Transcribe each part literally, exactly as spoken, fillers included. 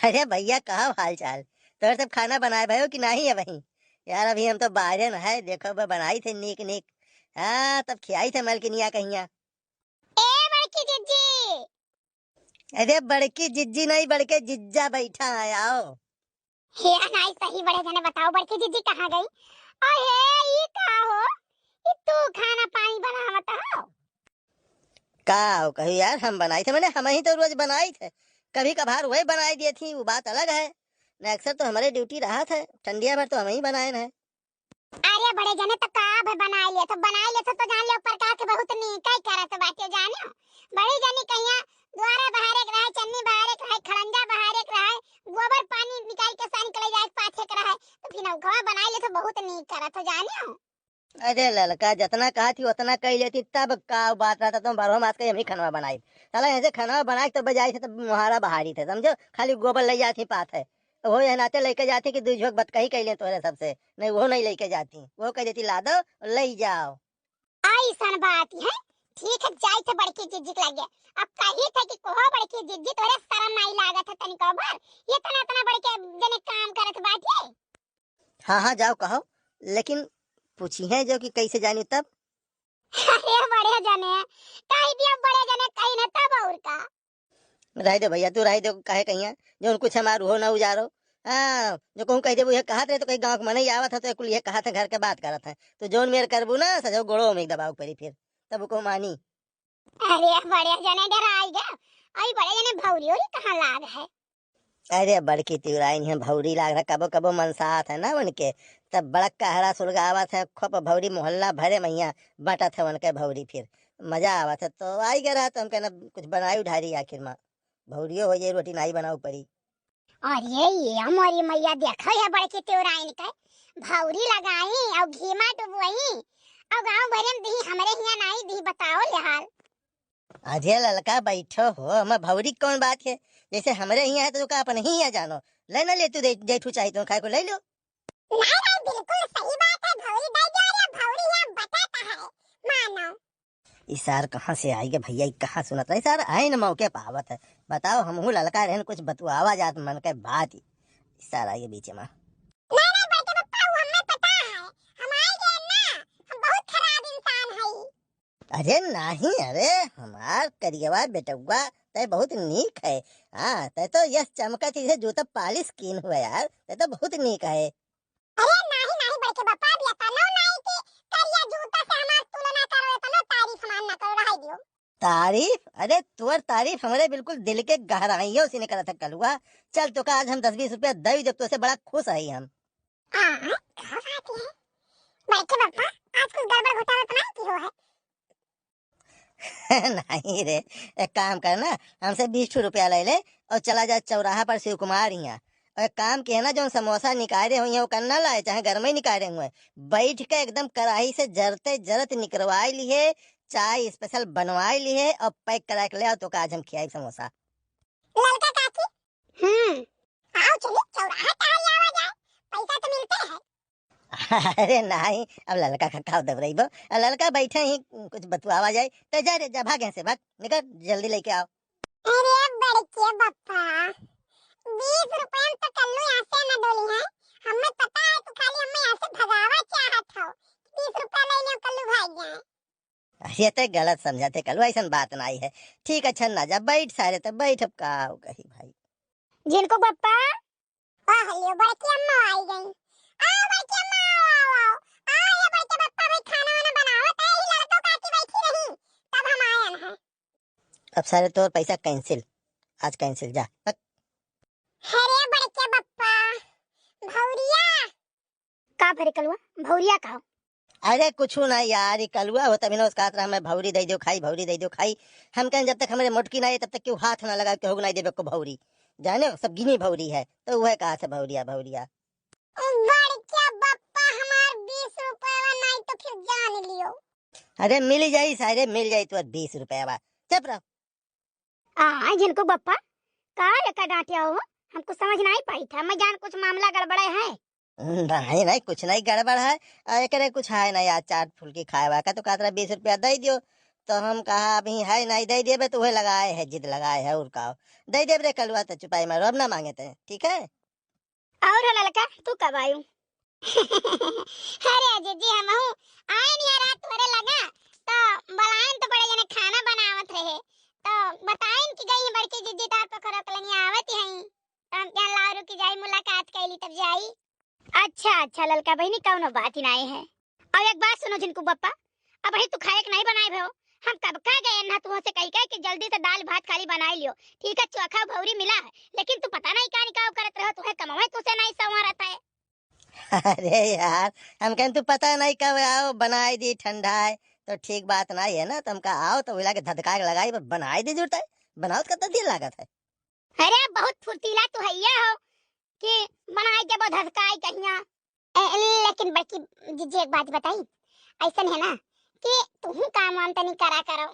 अरे भइया, का हाल चाल? तोहर सब खाना बनाए भयो कि नाहीं अबहीं? यार, अभी हम तो बाहरे न है, देखो, ब-, बनाई थे नीक नीक। हाँ, तब खियाई थे मलकिनिया कहिया। ए बड़की जिज्जी! अरे बड़की जिज्जी नहीं, बड़के जिज्जा बैठा है, आओ। हे नाई सही बड़े जने, बताओ बड़की जिज्जी कहाँ गई? अहे ई का हो? ई तू खाना पानी बनावत हो? का हो कही यार, हम बनाई थे, मने हमहीं तो रोज बनाई थे, कभी कभार वही बनाई दिए थी, वो बात अलग है। न अक्सर तो हमरे ड्यूटी रहा था, ठंडिया भर तो हमहीं बनाए न है। अरे बड़े जने, तो का अब बनाए लिए थे, बनाए लिए थे तो जान लियो प्रकाश बहुत नीक ही करत बाटे, जानियो। बड़ी जनी कहिया द्वारा बहारे के रहे, चन्नी बहारे के रहे, खड़ंजा बहारे के रहे, गोबर पानी निकाल के सानी के ले जाए के पाथे के रहे, तो फिर नौकवा बनाए लिए थे बहुत नीक करत हो, जानियो। अरे ललका, जतना कहा थी उतना कही लेती, तब का बात रहता, तुम बारहो मास के हमहीं खनवा बनाई। साला ऐसे खनवा बनाए के तो बजाय से तब मुहारा बहारी थे, समझो, खाली गोबर ले जाती पाथे। वो यह नाते लेके जाती कि दुई झोंक बतकही कह लें तोहरे सबसे, नहीं वो नहीं लेके जाती, वो कह देती ला दो, ले जाओ। ऐसन बात है, ठीक है, जाई थे बड़की जिज्जी के लगे। अब कही थे कि कहो बड़की जिज्जी, तोहरे शर्म नहीं लागत है तनिको भर, ये तना तना बड़के जने काम करत बाटे। हाँ हाँ, जाओ कहो, लेकिन पूछी है जो कि कैसे जानी तब। अरे बड़े जने, कही दिया बड़े जने, कही न तब और का। रह दे भइया, तू रह दे, काहे कहिया, जौन कुछ हमार हो ना उजारो। हाँ, जो कहूँ कह देबू, ये कहत रहे तो कहीं गाँव के मनई आवत है तो कुल ये कहत है, घर के बात करत है, तो जौन मेर करबू ना, सजो गोड़ो में दबाव पड़ी फिर, तब को मानी। अरे बड़े जने डराई गया, अई बड़े जने भौरी ओरी कहाँ लाग है? अरे बड़की तिवराइन है, भौरी लाग रहा, कबो कबो मनसात है ना उनके, तब बड़ा कहरा सुलगावत है, खूब भौरी मोहल्ला भरे मैया बटत है उनके भौरी, फिर मजा आवत है। तो आई गया रहा तो हम कहना कुछ बनाई उधारी आखिर में, भौरियो हो जाए, रोटी नाई बनाऊ पड़ी। अरे ये हमारी मैया देखो है बड़की तिवराइन के, भौरी लगाई और घीमा डुबोई और गाँव भरे में दी, हमरे हिया नाई दी, बताओ ले हाल। अरे ललका बैठो हो, हमार भौरी के कौन बात है? जैसे हमरे हिया है तो का अपने ही हिया जानो। ले ना ले तू दे, जेठू चाही तो खाए को ले लो। नहीं, नहीं, बिल्कुल सही बात है, भौरी दे जा रहे, भौरी हिया बटाता है, मानो। ई सार कहाँ से आई गे भइया, ई कहाँ सुनत रहे? ई सार आइन मौके पावत है। बताओ, हमहू ललका रहन कुछ बतुआवा जात मन के बात। ई सार आई गे बीच में। नहीं, नहीं, बड़के पप्पा, वो हमें पता है। हम आए गए ना, हम बहुत खराब इंसान हई। अरे नाहीं, अरे हमार करियवा बेटउआ, तै बहुत नीक है। हाँ, तै तो यस चमकत ही से जूता पालिश कीन हुआ यार, तै तो बहुत नीक है। अरे नाहीं, नाहीं बड़के बापा, अभी एतनो नाहीं कि करिया जूता से हमार तुलना करो, एतनो तारीफ हमार ना करो, रहाई दियो। तारीफ? अरे तोर तारीफ हमरे बिल्कुल दिल के गहराइयों से निकलत है कलुआ। चल तोका आज हम दस बीस रुपया दई देब, तोसे बड़ा खुश हई हम। हाँ, का बात है? बड़के बापा, आज कुछ गड़बड़ घोटाला तो नाहीं की हो है? नाहीं रे, एक काम कर ना, हमसे बीस ठो रुपया ले ले और चला जा चौराहा पर शिव कुमार हियाँ। और एक काम किया ना, जौन समोसा निकाले हुए हैं, वो करना लाए, चाहे घर में ही निकाले हुए, बैठ के एकदम कढ़ाई से जरते जरत निकरवाई लिहे, चाय special बनवाई लिहे और pack करा के ले आओ, तोका आज हम खियाई समोसा। ललका काकी, हम्म। आओ चली, चौराहा टहल आवा जाए, पैसा तो मिलते हैं। अरे नाहीं, अब ललका का का दबरइबो, अब ललका बैठे ही कुछ बतुआवा जाए, तो जा रे, जा, भाग यहाँ से, भाग, निकल, जल्दी लेके आओ। अरे बड़के बप्पा, बीस रुपया में तो कल्लू यहाँ से न डोली है, हमें पता है तू खाली हमें यहाँ से भगावा चाहत हो, बीस रुपया ले लो, कल्लू भाग जाए। अरे, ते गलत समझत है कलू, ऐसन बात नाई है। ठीक है, छन्ना जा, बैठ सारे, तो बैठ, अब का कही भाई। झिनकू बप्पा। आ लियो, बड़की अम्मा आई गई। आओ बड़की अम्मा, आओ, आओ, आओ। आ ये बड़के बप्पा भाई खाना वाना बनावत है, यही लड़को काकी बैठी रही, तब हम आयन है। अब सारे तोर पैसा cancel, आज cancel, जा, हट। अरे बड़के बप्पा, भौरिया। का भरे कलुआ, भौरिया का हो? अरे कुछ ना यार, ई कलुआ होता भी ना, उसका हाथ रहा, मैं भौरी दे दो खाई, भौरी दे दो खाई। हम कहें जब तक हमारे मोटकी ना आए तब तक क्यों हाथ ना लगा, क्यों ना देवे को भौरी। जाने सब गिनी भौरी है, तो वह कहा से भौरिया, भौरिया। बड़का बप्पा हमार बीस रुपया नहीं तो फिर जान लियो। अरे मिल जाई सारे, मिल जाई तोर बीस रुपया। चुप रहो। आ, झिनकू बप्पा, का लेकर डांटिया हो? हमको समझ नहीं पाई था, मैं जान कुछ मामला गड़बड़ा है। नहीं, नहीं, कुछ नहीं गड़बड़ है। आ, एकरे कुछ है नहीं, आज चाट फुल्की खाए वाका तो कहत रहा बीस रुपया दे दियो। तो हम कहा, "अभी है नहीं, दे देबे तो वह लगाए है, जिद लगाए है, और का?" दे देबे रे कलुआ, तो चुपाई मारो, अब ना मांगे ते, ठीक है? और हो ललका, तू कब आयु? अरे जिज्जी, हमहू आए नहीं रात तोरे लगा, तो बलायन तो बड़े जने खाना बनावत रहे, तो बताइन कि गई बड़की जिज्जी तार पर खरो कलनी आवत ही, तो हम क्या लाओ रुकी जाई, मुलाकात कैली तब जाई। अच्छा, अच्छा ललका बहिनी, कौनो बात ही नहीं है। और एक बात सुनो झिनकू बप्पा, अब ही तू खाए के नहीं बनाए भयो, हम कब का गए ना तुमसे कही कहे कि जल्दी से दाल भात खाली बनाई लियो, ठीक है, चोखा भौरी मिला है, लेकिन तू पता नहीं का निकाव करत रहो, तुम्हें कमावे तुझसे नहीं सवा रहता है। अरे यार, हम कहन तू पता नहीं कब आओ, बनाई दी ठंडा है, तो ठीक बात नहीं है ना, तो हमका आओ तो उला के धधका के लगाई, पर बनाई दी जुड़ता है, बनाओ तो कितना दिन लागत है। अरे बहुत फुर्तीला तू हैया हो कि बनाई देबो धधकाई कहिया। ए, लेकिन बड़की जिज्जी एक बात बताई, ऐसन है ना कि तुहू काम वाम तनी करा करो।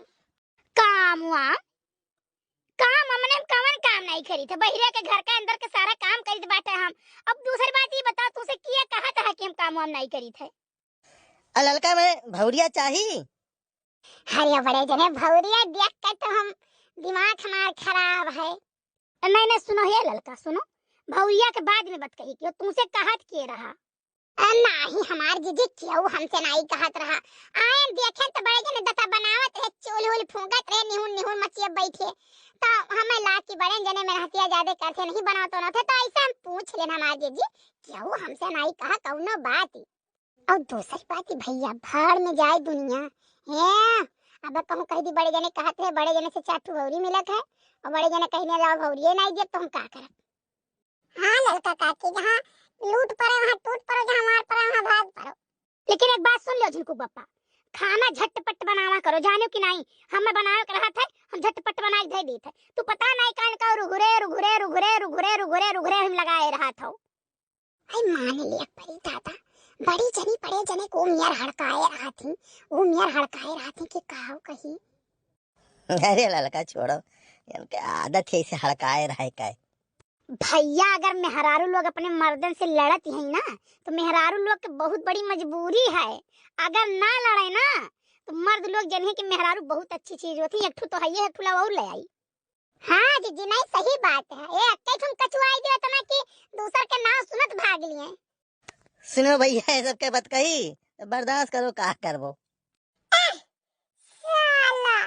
काम वाम? काम हमने हम कवन काम नहीं करी थे, बहिरे के घर के अंदर के सारा काम करी बाटे हम। अब दूसरी बात ये बताओ, तुझसे किया कहा था कि हम काम वाम नहीं करी थे? आ ललका में भौरिया चाही। अरे बड़े जने भौरिया देख के तो हम दिमाग हमार खराब है। नहीं, नहीं, सुनो हे ललका, सुनो, भौरिया के बाद में बात कही कि तुमसे कहत के रहा। अ, नाही, हमार जिज्जी केहू हमसे नाही कहत रहा। आयन देखेन त बड़े जने दता बनावत रहे, चूल्ही उल्ही फूंकत रहे, निहुन निहुन मचिया बैठे। त हमें ला कि बड़े जने में हतिया जादे करते नहीं बनावत होना थे, त ऐसे हम पूछ लेन हमार जिज्जी, केहू हमसे नाही कहा कौनो बात। और दूसरी बात ही भैया, भाड़ में जाए दुनिया। हे, अब कहूँ कह दी बड़े जने कहत रहे, बड़े जने से चार ठू भौरी मिलत है, और बड़े जने कहने लाओ भौरिये नहीं दिए, तो हम का करब? हाँ ललका काकी, जहाँ लूट पड़े वहाँ टूट पड़ो, जहाँ मार पड़े वहाँ भाग पड़ो। लेकिन एक बात सुन लो झिनकू बप्पा, खाना झटपट बनावा करो, जानो कि नहीं? हमें बनावे के रहत है, हम झटपट बनाए के दे देत है। तू पता नहीं कान का रुघुरे रुघुरे रुघुरे रुघुरे रुघुरे रुघुरे हम लगाए रहत हो। आई मान लिया परी दादा, बड़ी जनी बड़े जने को मियर हड़काए रहत ही, वो मियर हड़काए रहत ही कि काहो कही। अरे ललका छोड़ो, इनके आदत है इसे हड़काए रहे का। भैया, अगर मेहरारू लोग अपने मर्दन से लड़त ही ना, तो मेहरारू लोग के बहुत बड़ी मजबूरी है। अगर ना लड़े ना, तो मर्द लोग जनिए कि मेहरारू बहुत अच्छी चीज होती है। एक ठू तो है, ये एक ठुला और ले आई। हाँ जिज्जी, नहीं सही बात है। ए, अक्के ठुम कचुआई दियो तना कि दूसर के नाव सुनत भाग लिए। सुनो भैया, ये सबके बात कही, तो बर्दाश्त करो, का करबो। एह, साला,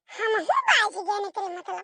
हम ही बाज गए निकले मतलब।